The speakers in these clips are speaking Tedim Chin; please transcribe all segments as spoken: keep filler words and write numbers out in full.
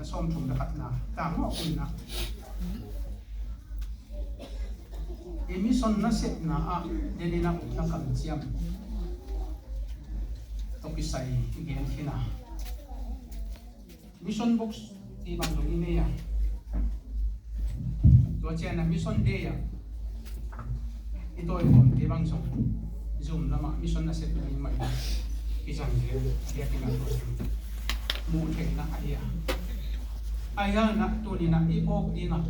Sawmthum le khatna, tang mawh kumna. I mission nasepna ah deninah na kamciam tawh kisai i gen khin a. Mission box i bang zong i nei a. Tua ciangin a mission day ah i tawikhawmte bang zong Zoom lamah mission nasepna i mah i kizang zel a diakin a tua zong muh theihna ahi a. Ahi hangin a tuninah i phawk dingah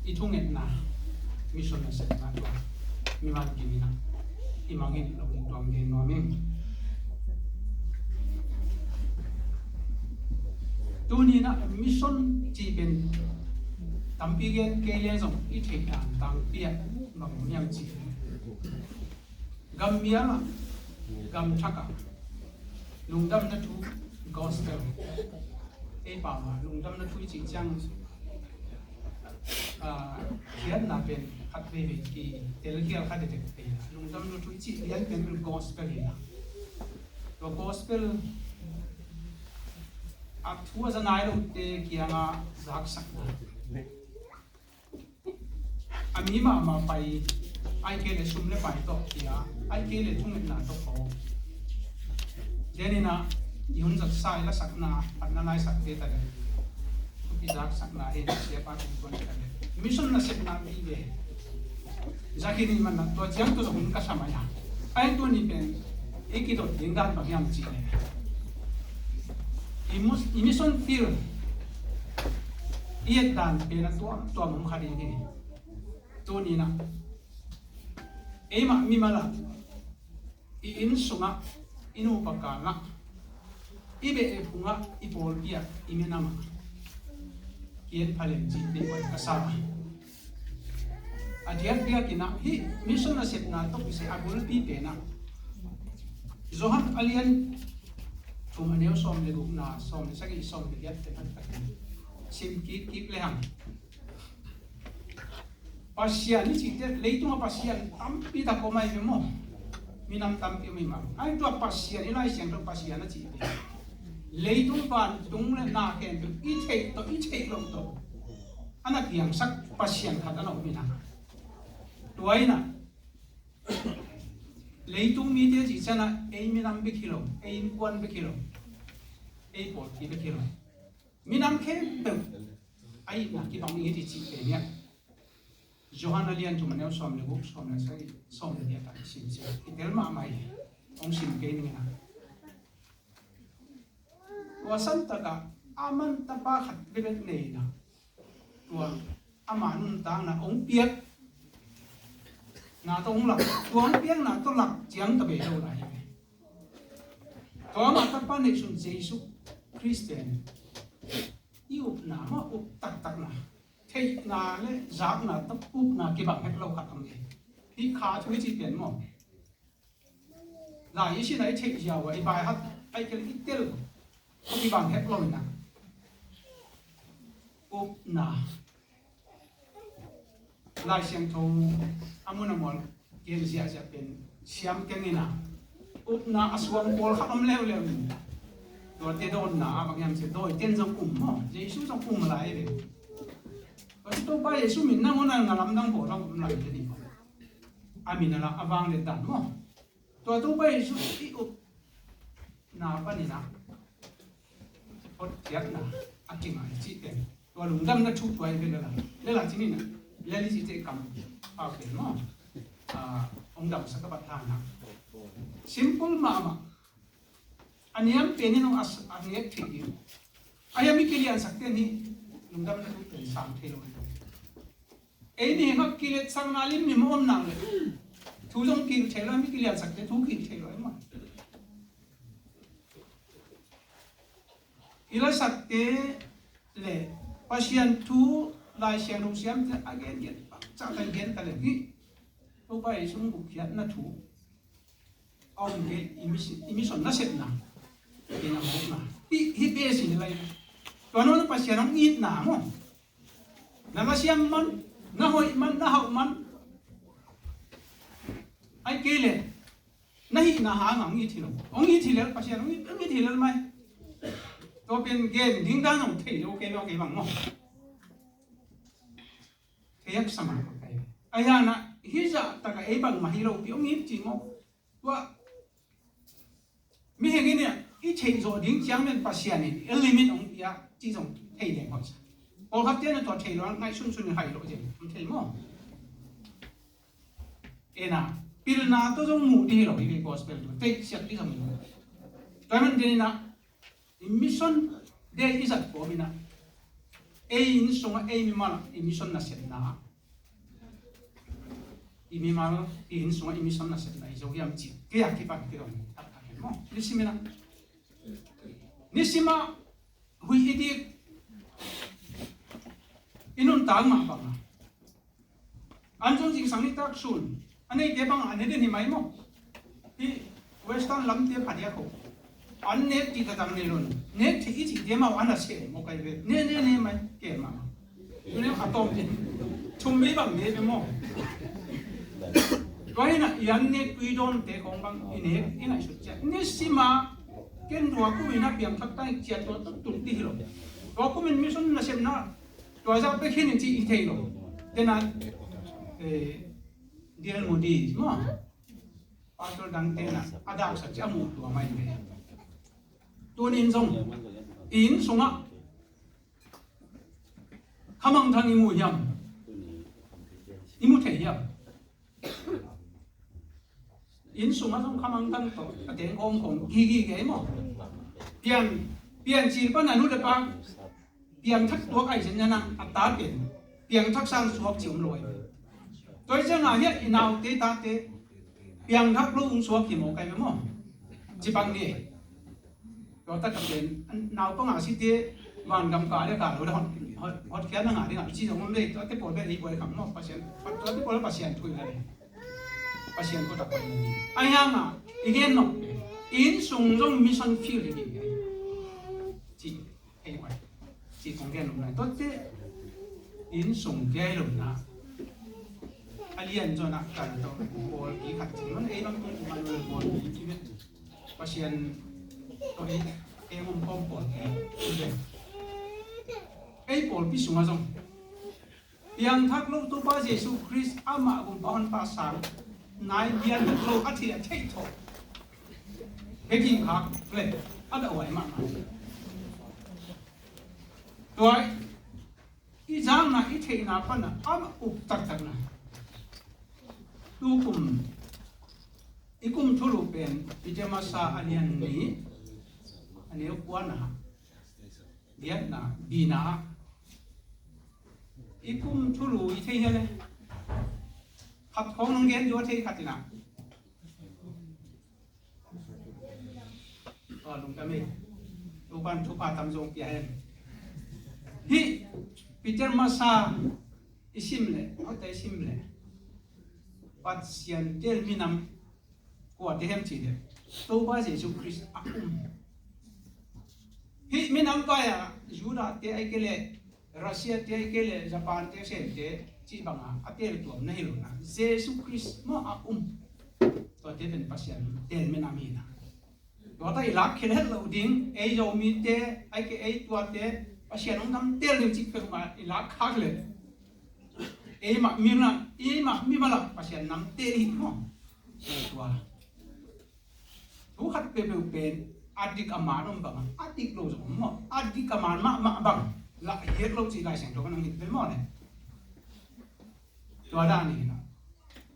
i thungetna mission nasepna tua mimal kiminah i mangin lo in tuang gen nuam ing. Tuninah mission cih pen tampi gen kei leng zong i theih dan tampi ah bang om hiam cih, gam mial ah, gam thak ah lungdamna thu, gospel. Ei pau ah lungdamna thu i cih ciang, ah, khiatna pen khat veivei ki telkhial khat i tek pen lungdamna thu i cih lian pen pen gospel hi a. Tua gospel a thu a za nai lote kiangah zaksakna. A mi mahmah pai, ahih kei leh sum le pai tawh pia, ahih kei leh thungetna tawh ko. Deninah i hun zat sa i lasakna, phatna laisakte ta le, thupi zaksakna hi, siapa tung tuan ta le, mission nasepna pi ve. Zaki ni manah tua ciang tua hun ka sa mai a. Ai tua ni pen i kidot ding dan bang hiam cih leh, i mus-, i mission field i et dan pen a tuamtuam om kha ding hi. Tuninah eimah mimal ah, i inn sungah, i nupa kangah, i beh i phungah, i pawlpi ah, i minamah ki-en pha leng cih deih ka sa a. A diakdiakinah hih mission nasepna tawh kisai a bulpi penah Johan a lian thum a neu sawm le gukna, sawm le sagih, sawm le giat pen hang takin sim kikkik le hang. Pasian i cihte leitungah pasian tampi tak om ahi ve maw? Minam tampi om ahi mah. Ai tua Pasian i Lai Siangtho Pasian a cihte leitung vantung le na khempeuh i theih tawh i theih loh tawh a na piangsak Pasian khat a na om inah. Tua inah leitung mite cih ciangah ei minam bek hi lo, ei innkuan bek hi lo, ei pawlpi bek hi lo, minam khempeuh a itna kibang i hi cih pen hiah Johan a lian thum a neu sawm le guk, sawm le sagih, sawm le giat ah i sim sim. I tel mahmah hi. Hong sim kei ning inah. Tua santakah a man tapa khat bebek nei inah, tua ama nuntakna hong piakna tawh hong lak, tua hong piakna tawh lak ciang ta bei lo lai hi ve. Tua ama tapa neihsun Jesu Khrist pen i upna mah, up taktakna, theihna le zakna tawh upna kibang het lo khat om hi. Hih kha thu i cih pen maw? Lai i sinah i theih ziau ah i baihat ahih kei leh i tel a kibang het lo inah. Upna. Lai Siangtho a mun a mual gen ziahziah pen siam keng inah, upna a suang pawl khat om leuleu in, tuate dawnna a bang hiam cih leh dawite'n zong um maw? Jesu zong um lai ve. Tua ci Topa Jesu min nangawn a na lamdang bawl a um lai ve ni. A min a la a vangliat dan maw? Tua Topa Jesu i upna panin ah hotkhiatna a kinga i cih pen, tua lungdamna thu tua hi ve lel a. Lel a ci ni na, lel i cihte kam pau pen maw? Ah, hong damsak a pat hang a, simple mahmah. A niam pen in hong a, a ngek theih ding. A hiam i kiliansakte'n hih lungdamna thu pen sang thei lo hi. Ei mihing a kiletsakna limlim a om nak leh thu zong kil thei lo, mi kiliansakte thu kil thei lo hi maw? I lasakte le Pasian thu, Lai Siangtho siamte a gen gen pakcah ta, gen ta le hih Topa Jesu hong gupkhiatna thu a om kei, i mission, i mission nasepna, i na mawkna. Hih, hih base hi lai. Tua nawn a Pasian hong itna maw? Na lasiam man, na hoih man, na hauh man. Ahih kei leh na hihna hang a hong it hi lo. Hong it hi lel, Pasian hong it, hong it hi lel mai. Tua pen gen ding dan hong thei lo kei lo kei bang maw. Thei haksa mah kei. Ahi hangin ah hih zah takah ei bangmah hi lo pi hong it ci maw. Tua mihing in ah i theih zawh ding ciang pen Pasian in a limit hong pia cih zong thei leng hoih sa. Pawlkhat te in ah tua thei lo ngaihsunsun in hai lo zeng hong thei maw. Ena pilna tawh zong muh dih hi lo hi ve gospel tu teihsiat dih zong hi lo. Tua hi man ding in ah i mission day i zat kawm in ah ei inn sungah ei mimal i mission nasepna, i mimal i inn sungah i mission nasepna i zo hiam cih kei a kipan kei dong thak thak hi maw. Nisim in ah nisim ah huih i dik i nuntak mah bangah an zong zingsang nitak sun a neite bangah an ne den hi mai maw. Hih western lamte pha diak ho an nek cih taktak nei lo. Nek theih i cihte mah an a seh maw kai ve ne ne ne mai ken mah. Tuni a tawm in thum bei bang ne ve maw. Tua hi in ah i an nek tui dawnte khawng bang i nek i ngaihsut ciat nisim ah ken tua kum in ah piangthak ta ing ciat tua tuk tuk dih hi lo. Tua kum in mission nasepna tua zah pia khin in cih i thei lo. Tena eh, D L Moody maw. Pastor dangte in ah a daksak ciang a muh tua mai ve. Tuni in zong i inn sungah khamangthang i mu hiam? I mu thei hiam? Inn sungah zong khamangthang tawh a teng khawm khawm gigi kei maw. Pian, piancil pan a nu le pa piangthak tuak ahi zin nang a ta pen piangthak sang suak ci om lo ahi. Tua hi ciangah hiah i naute tate piangthak lo hong suak hi maw kai ve maw. Ci bang ni. Tua tak a pen naupang a site vangam ka le ka lo le hot, hot, hotkhiatna ngah dingah ci zong om le tua te pawl bel ei buai kham maw Pasian, tua te pawl Pasian thu hi la le. Pasian ko tak pai ni. Ahi hangah i gen nop pen inn sung zong mission field hi ding hi. Ci ei pai ci kong gen nop nai tuate inn sung gei lo na a lian zaw na kal tawh pawl ki khat ci man ei bang tung man pawl ki ci vet. Pasian tawh ei ei hom khawm pawlpi. Ei pawlpi sungah zong piangthak lo Topa Jesu Khrist amah Gumpa Honpa sang nai piangthak lo a thei a theih thawh he ging khak le a dahhuai mahmah. Tua i zakna i theihna pana a up taktakna. Tukum i kum thulu pen Peter masa a lian nih a neu kuana biakna bina ah i kum thulu i thei hia le khat khawng nong gen dua thei khat ina. Aw lungdam ei. Topan thupha tam zong pia hen. Hih Peter masa i sim le hota i sim le Pasian tel minam kuate hem ci le Topa Jesu Khrist a um. Hih minam vai a Judah te ai ke le Russia te ai ke le Japan te sente cih banga a tel tuam na hi lo na Jesu Khrist maw a um. Tuate pen Pasian tel minam hi na. Tuate i lak khel het lo ding ei Zomite ai ke ei tuate Pasian hong nam tel ding cih peuhmah i lak khak le ei mah mi na ei mah mi mah lak Pasian nam tel hi maw. Tua thu khat peuhpeuh pen a dik a man om bang a dik lo zong om maw a dik a man mahmah bang lah hiat lo cih Lai Siangtho kan hong hilh pen maw le. Tua dan hi na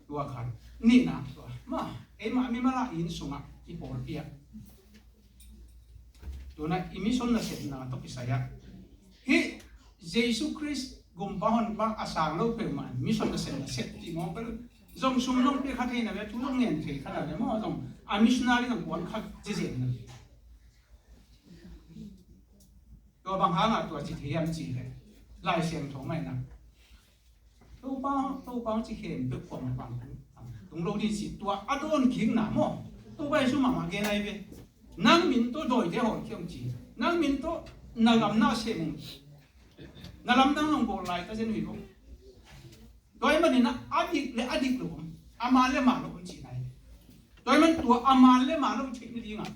tua khat nihna tua maw ei mah mi mah lah inn sungah i pawlpi ah tuna i mission nasepna tawh kisai ah hih Jesu Khrist Gumpa Honpa a sang lo peuhmah mission nasepna sep ti maw peuh zong sum zong pia kha thei na ve thu zong ngen thei kha na ve maw zong a missionary zong kuan kha ziazian na ve. Tua bang hangah tua ci thei hiam ci le Lai Siangtho mah ina Topa Topa ci khem peuh kuamah bang tung lo ding ci tua a dawn kikna maw. Topa Jesu mahmah gen ahi ve. Nang min tawh dawite hawl khiam ci nang min tawh na lam na sem ung. Na lamdang zong bawl lai ta zen uh hi lo. Tua ahih manin a dik le a dik lo om a man le man lo om cihna hi. Tua ahih man tua a man le man lo theih nadingah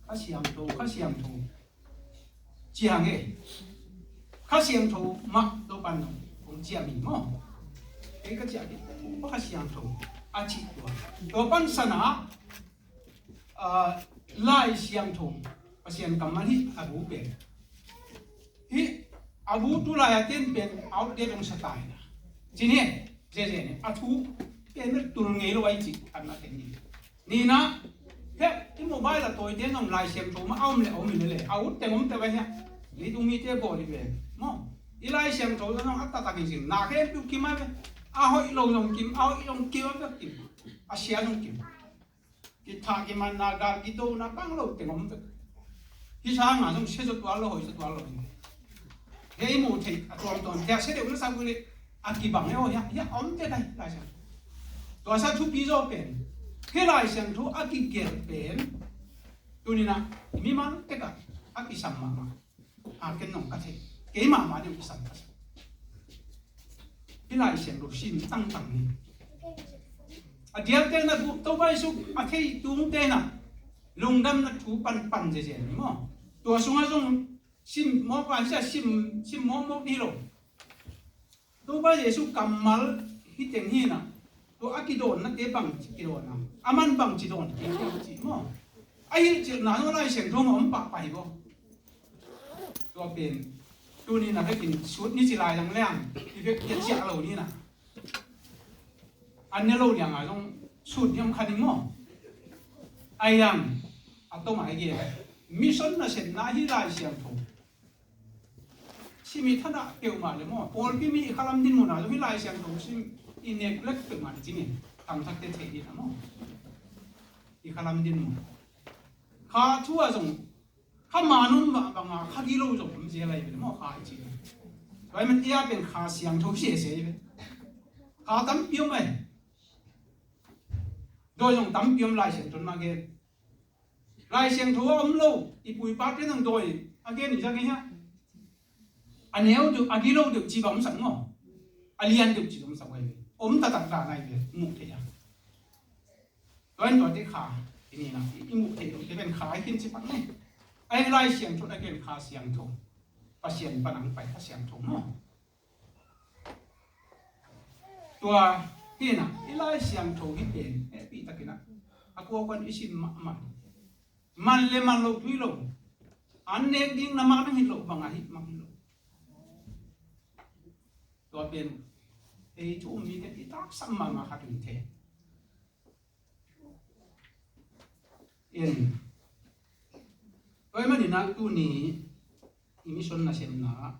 Kha Siangtho, Kha Siangtho. Ciang e. Kha Siangtho mah Topa'n hong ciam hi maw. Kei ka ciah ding Kha Siangtho a cih tua. Tua pansan a, ah, Lai Siangtho, Pasian kammal hi a bu pen. Hih a bu tulai a ten pen outdate hong sa ta hi na. Ci ni, zeze ni, a thu pen bel tul ngei lo ahi ci, an na ten ni. Nihna, heh, i mobile a tawite zong Lai Siangtho mah a om le a om hi le le, a ut teng om teng ve hia. Leitung mite bawl hi ve. Maw, i Lai Siangtho zong a taktak hi zing, na khempeuh kim a ve. A hoih lo zong kim, a hoih zong kim a ve kim. A sia zong kim. Kithah kimanna, gal kidona bang lo teng om tek. Hih sanga zong sia zaw tual lo, hoih zaw tual lo. Hei i muh theih a tuamtuam, hia sia deuh na sa kuli a kibang e aw, hia, hia om tek ai, Lai Siangtho. Tua sa thupi zaw pen, hih Lai Siangtho a kigelh pen, tuni-in ah mimal tek ah a kisam mahmah. A ken nong ka thei. Kei mahmah deuh kisam ka sa. Hih Lai Siangtho sim tangtang ni. A diakte na Topa Jesu a thei tungte na lungdamna thu panpan zeze ni maw. Tua sungah zong sim mawk a, sia sim, sim mawkmawk hi lo. Topa Jesu kammal hi teng hi na, tua a kidawnnate bangci kidawn a, a man bangci dawn kik ci maw. A hilhcilhna zong Lai Siangtho mah om pahpah hi baw. Tua pen tuni na vekin sut ni ci lai lang leng i vek kia ciah lo ni na. An ne lo liang a zong sut ni om kha ding maw. Ai ang a tom a i gen mission nasepna hi Lai Siangtho. Sim i thadah peuhmah le maw, pawlpi mi i khalam dinmun ah zong hih Lai Siangtho sim i neglect peuhmah le cingin, thangthakte thei ding a maw. I khalam dinmun, kha thu ah zong kha man om bang bang a, kha gilo zong om zel lai ve le maw, kha i ci. Tua ahih man i a pen Kha Siangtho sese hi ve. Kha tampi om ai. Dawi zong tampi om Lai Siangtho na gen. Lai Siangtho a om lo, i pu i pate nang dawi a gen i zak i hia. A neu deuh, a gilo deuh ci bang om sak maw. A lian deuh ci bang om sak vai ve. Om taktak dan ai ve, muh theih a. Tua in tuate kha i ni na, i muh theih loh te pen kha i khin ci pak ne. Ai Lai Siangtho a gen Kha Siangtho. Pasian pan ang pai Kha Siangtho maw. Tua hi na, i Lai Siangtho hi pen hehpih takin a, a kuakuan i sim mahmah. Man le man lo thu hi lo. An nek ding na mah dang hi lo, bang a hi mah hi lo. Tua pen ei thu um mite i taksam mahmah khat hi thei. In. Tua ahih manin ah tuni i mission nasepna,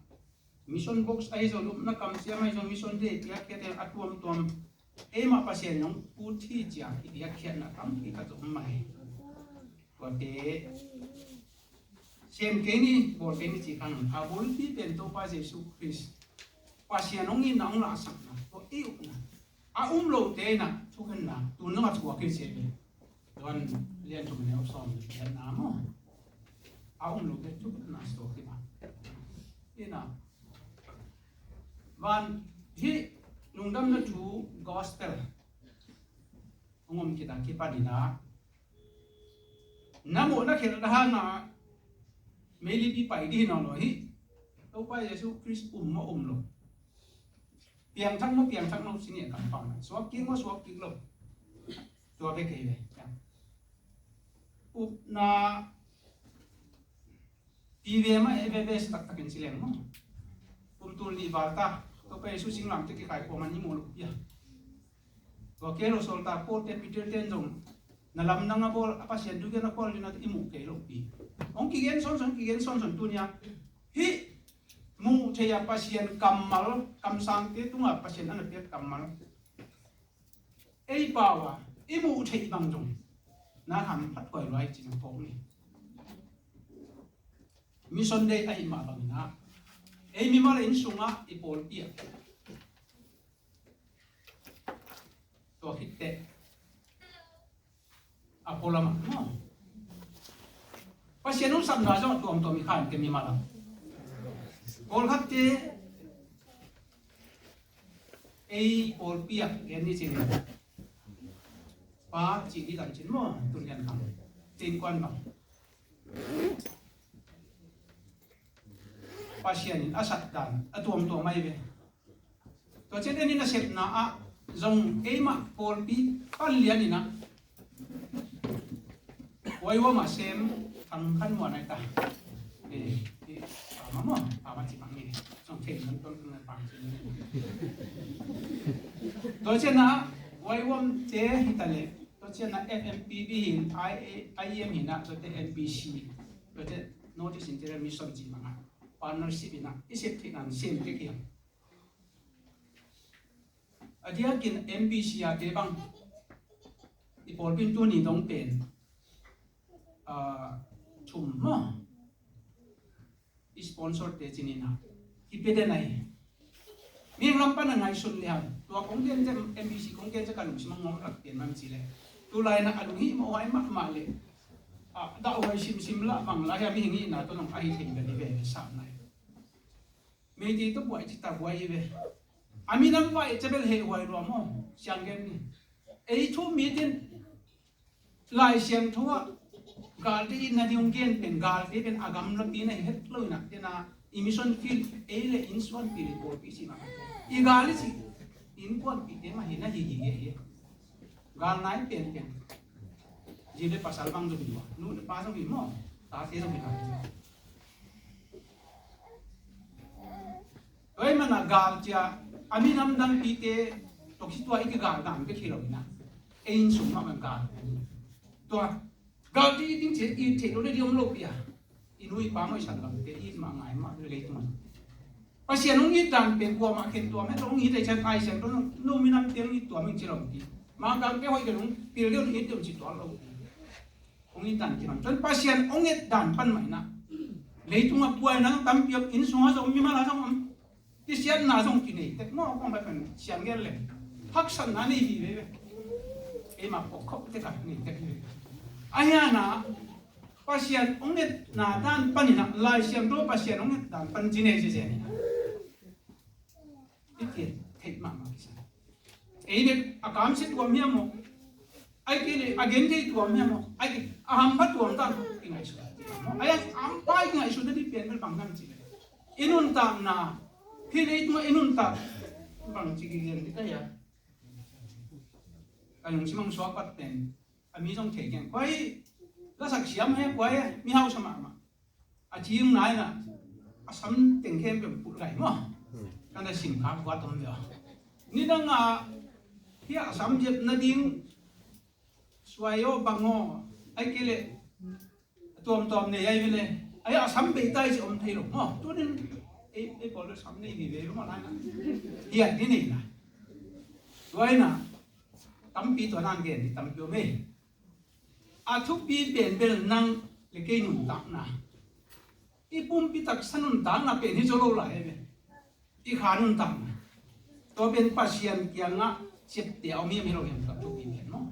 mission box ahi zong, upna kamsiam ahi zong, mission day piakkhiat a tuamtuam, eimah Pasian in hong put hi ci-a i piakkhiatna tampi khat zong om mah hi. Tuate sem kei ni, bawl kei ni cih khan a bulpi pen Topa Jesu Khrist, Pasian hong itna, hong lahsakna, tua i upna. A um lote in ah thukhenna tun zong a thuak hi ci hi. Johan lian thum neu sawm le giatna maw. A um lote thukhenna suak hi mah. Hi na, van hih lungdamna thu gospel hong om khit a kipan in ah, na mawhna khelh na hang a meilipi pai ding hi nawn lo hi. Topa Jesu Khrist um maw um lo, piangthak maw piangthak lo, ci ni a kampau na, suak kik maw suak kik lo, tua bek hi ve. Upna pi ve mah e, ve ve si taktakin ci leng maw. Kum tul nih val ta, Topa Jesu singlamteh kikhai kua man i muh loh pia. Tua kei lo sawltak Paul te, Peter ten zong na lamdang a bawl, a Pasian thu gen a bawl ding a i muh kei loh pi. Hong kigen sawnsawn, kigen sawnsawn tuni a hih muh theih a Pasian kammal, kamsangte tungah Pasian a na piak kammal, ei pau a i muh theih bang zong na hamphat koi luai cih na phawk ni. Mission day ahih mah bangin ah ei mimal inn sungah i pawlpi ah tua khit teh a pualam ah maw, Pasian hong sapna zong a tuamtuam i khan te mimal ah. Pawlkhatte ei pawlpi ah gen ni cin, pa cih dih dan cin maw, tun lian khang, tin kuan bang. Pasian in a sat dan a tuamtuam ahi ve. Tua ciang en in a sepna ah zong eimah pawlpi pan lian in ah Huai huam ah sem Thang Khan Muan ahi ta. Eh, eh, pama maw, pama ci bang ni. Zong thei zong ton kang pang ci ni. Tua ciang ah huai huam te hi ta leh, tua ciang ah F M P B hi in, I A, I M hi in ah, tua te N B C, tua te North East Interior Mission ci bang ah partnership hi in ah, i sep theih dan sem tek hiam? A diakin M B C a te bang i pawlpi in tuni dong pen, ah, thum maw, i sponsor te ci ni in ah, i pia den ahi. Mihing lam pan a ngaihsun lehang, tua kong gen te, M B C kong gen te ka lungsim a ngawng rak pian mah ci leh, tulai in ah a lunghimawh huai mahmah leh, ah, dahhuai simsim lah bang lai a mihing hihna tawh nong ahi thei bel hi ve, sam nai. Meitei tawh buai ci ta buai hi ve. A minam vai ca bel heh huai lua maw, siang gen ni. Ei thu mi tin Lai Siangtho ah galte itna ding hong gen pen, galte pen a gamlapi na hi het lo in ah, tena i mission field, ei le innsuanpih le pawlpi si mah. I gal i cih innkuanpihte mah hi na hi hi hi hi. Gal nai penpen. Zi le pasal bang zong hi lua, nu le pa zong hi maw, tate zong hi lai. Tua ahih manin ah gal cia, a minam dangpite tawh kitua i kigal dan bek hi lo in ah, ei inn sung mah bang gal. Tua galte it ding ci, it theih loh le ding om lo pi a, i nu i pa maw, i sanggam te it mah, ngai mah, leitung. Pasian hong it dan pen kuamah khen tuam het lo, hong it ahih ciang Lai Siangtho, no minam te hong it tuam ing ci lo pi. Mangkangte hoih kei lo, pil deuh hong it deuh ci tuan lo pi. Hong it dan kiman. Tua Pasian hong et dan pan mah in ah, leitung a buaina tampi om, inn sung a zong, mimal a zong om. Kisiatna zong kinei tek maw, kong bai pen siang gen le, haksatna nei hi veve. Eimah pawlkhat tek a nei tek hi ve. Ahih hang a, Pasian hong etna dan pan in ah, Lai Siangtho Pasian hong et dan pan ci nei zezen in ah, i kitheih mahmah kisa. Ei bek a kamsia tuam hiam maw? Ahih kei leh a genthei tuam hiam maw? Ahih kei a hampha tuam dan i ngaihsut. Ahih a hampha i ngaihsut nading pian bel bang hiam cih leh, i nuntakna, hih leitungah i nuntak bangci kigen ding ka hia? Ka lungsim hong suak pat pen a mi zong thei keng. Kua hi, lasak siam he, kua hi, mi hausa mahmah. A ci hong nai na, a sam teng khempeuh pulh gai maw. Ka na sim kha kua tom deuh. Nidang a, hih a sam zep nading suai aw, bang aw, ahih kei leh a tuamtuam nei ahi ve le. Ahih a sam bei ta hi ci om thei lo maw. Tunin ei, ei pawl sam nei hi ve lo maw, nai na. Hiat ni nei na. Tua hi na, tampi tua nang gen ni tampi om ei. A thupi pen bel nang le kei nuntakna, i pumpi taksa nuntakna pen hi zaw lo lai hi ve. I kha nuntakna, tua pen Pasian kiangah ciapteh a om hiam hi lo hiam, tua thupi pen maw?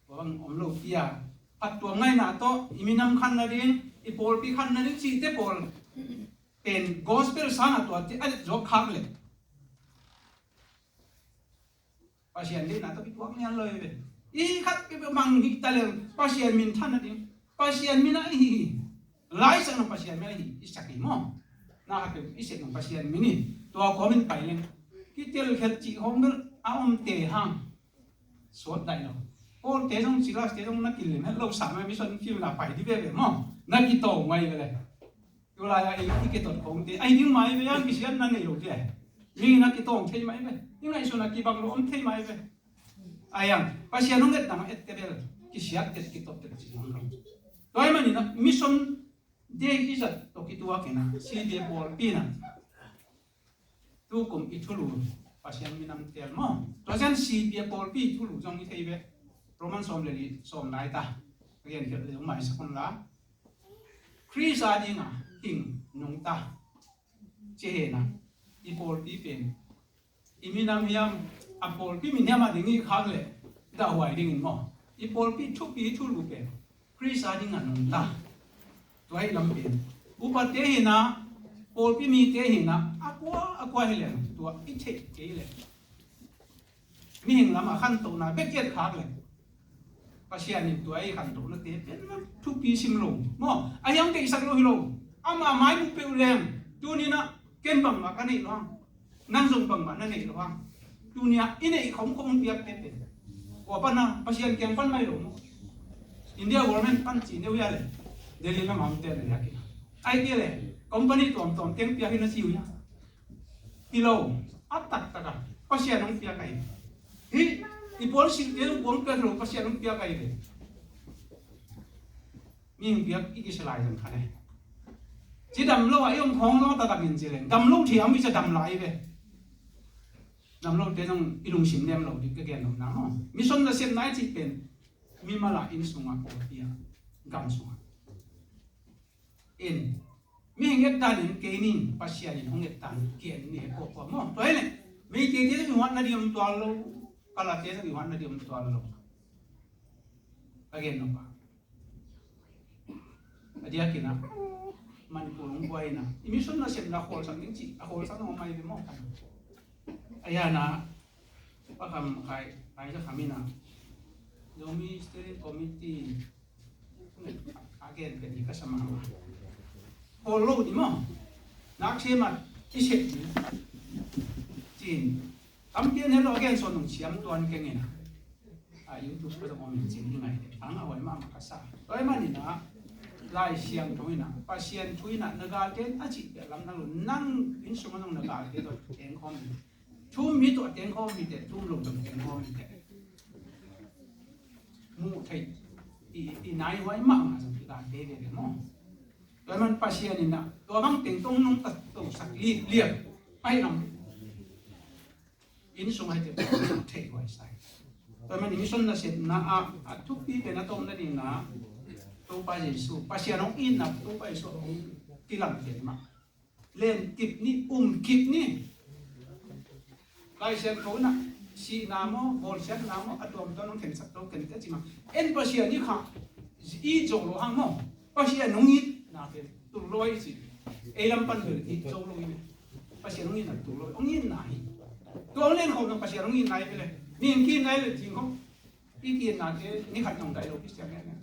Tua bang om lo pi a, phattuam ngaihna tawh i minam khan nading, i pawlpi khan nading cihte pawl pen gospel sangah tuate a let zawk khak leh Pasian deihna tawh kituak lian lo hi ve. I khat peuhpeuh mang hi ta leng Pasian minthan nading, Pasian min a i hi hi. Lai sak nang Pasian min a i hi, i sak hi maw? Na khat peuh i sep nang Pasian min hi. Tua kua min pai leng kitel khet cih khawng bel a om te hang. Suat daih lo. Paul te zong, Silas te zong na kilem het lo, sam a mission field na pai di veve maw? Na kitawng mai ve le. Tulai a i, i kitot khawngte, a hi ding mai ve, a kisiatna nei lo te. Mi na kitawng thei mai ve. I ngaihsun a kibang lo om thei mai ve. Ahi hang, Pasian hong et dang a et te bel kisiat tet, kitot tet ci hong lo. Tua ahih manin a mission day i zat tawh kituak in a, C B A pawlpi in a, tukum i thulu Pasian minam teel maw? Tua ciang C B A pawlpi thulu zong i thei ve. Roman sawm le li sawm lai ta. Ka gen khiat le zong maisak un la. Khrist a dinga hing nungta ci hi na. I pawlpi pen, i minam hiam, a pawlpi min hiam a ding i khak leh dahhuai dingin maw? I pawlpi thupi thulu pen Khrist a dinga nungta. Tua hi lam pen, upate hi na, pawlpi mite hi na, a kua a kua hi leng tua i theih kei leh, mihing lamah khantohna bek i et khak leh, Pasian in tua i khantohnate pen thupi sim lo maw? A hiang deihsak lo hi lo. Amah mai mu peuh leng Tuni-in ah ken bangmah ka neih lo hang, nang zong bangmah na neih lo hang. Tuni-ah i neih khawmkhawm hong piak tete. Kua pan a, Pasian kiang pan mai lo maw. India government pan ci neu hia le, Delhi lam a om te le hia kina. Ai kei le, company tuamtuam teng piak hi na ci uh hia. Hi lo, a taktak a Pasian hong piak ahi. Hi, i puan silhte zong kua hong piak hi lo, Pasian hong piak ahi ve. Mihing piak i kisia lai zong kha le. Ci dam lo a i om khawng lo taktak in ci le. Dam lo thiam i cia dam lai ve. Dam lote zong i lungsim nem lo ding ka gen lo na maw. Mission nasepna i cih pen mimal a inn sungah, pawlpi ah, gam sungah. In, mihing et dan in kei ning, Pasian in hong et dan in kei ning, e pawlpi maw. Tua hi le, Meiteite zong i huatna ding om tuan lo, Kalate zong i huatna ding om tuan lo. Ka gen nop a, a diakin ah Manipur hong buai in ah, i mission nasepna a khawlsak ding cih, a khawlsak ding om mai ve maw. A hi a na, Pa Kham Khai, Khai Za Kham in ah, Zomi Steering Committee a gen pen hi ka sa mahmah. Khawl lo ni maw. Nak se mat i sep ni. Cin. Tampi an het lo a gen sawn nong siam tuan keng in ah. A YouTube ka zong om in cin hi ngai. Ang a huai mahmah ka sa. Tua ahih manin ah Lai Siangtho in ah, Pasian thu in ah, na galte in a cih pen lam na lo, nang inn sung a zong na galte tawh teng khawm in. Thu um hi tawh teng khawm hi teh, thu um lo tawh teng khawm hi teh. Muh theih i, i nai huai mahmah zong i galte veve maw. Tua ahih man Pasian in ah tua bang teng tawh nong ka tosak lipliak. Pai lam. Inn sung hai teh muh theih huai sa hi. Tua ahih man mission nasepna ah a thupi pen a tawpna ding in ah Topa Jesu, Pasian hong itna, Topa Jesu hong kilamte mah. Len kip ni, um kip ni. Lai Siangtho in ah sihna maw, bawlsiatna maw, a tuamtuam hong khensat lo kei ni ka ci mah. En Pasian i khah, i zo lo hang maw. Pasian hong itna pen tul lo i ci. Ei lam pan bel i zo lo i. Pasian hong itna tul lo, hong itna hi. Tua hong len khawm nang Pasian hong itna hi bel e. Ni hong ki itna hi le cing khawm. I ki itnate ni khat nong dai lo Christian hi a.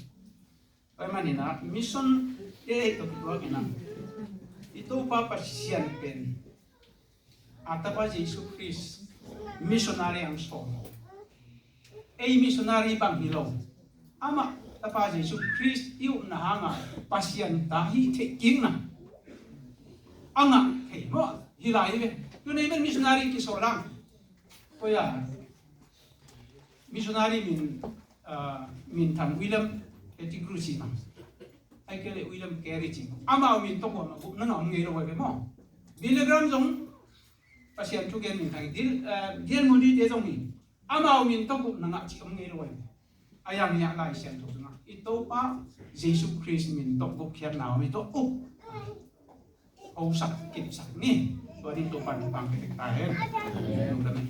Tua ahih manin ah mission te ei tawh kituak in ah, i Topa Pasian pen a Tapa Jesu Khrist missionary ang sawl. Ei missionary bang hi lo. Amah Tapa Jesu Khrist i upna hanga Pasian ta hih theih kikna a ngah thei maw, hi lai hi ve. Tu nei bel missionary kisawl lang. Koi a missionary min, ah, min tham William Pettigrew ci bang. Ai kei le William Carey ci bang. Amau min tawh guah mah gupna ngah om ngei lo ve maw. Billy Graham zong Pasian thu gen min thang. Dil, ah, D L Moody te zong hi. Amau min tawh gupna ngah cih om ngei lo ve. A yang hiah Lai Siangtho sungah i Topa Jesu Khrist min tawh gupkhiatna om i tawh up. Hosak, kipsak ni. Tua ding Topa in pang kei tek ta hen. Lungdam hen.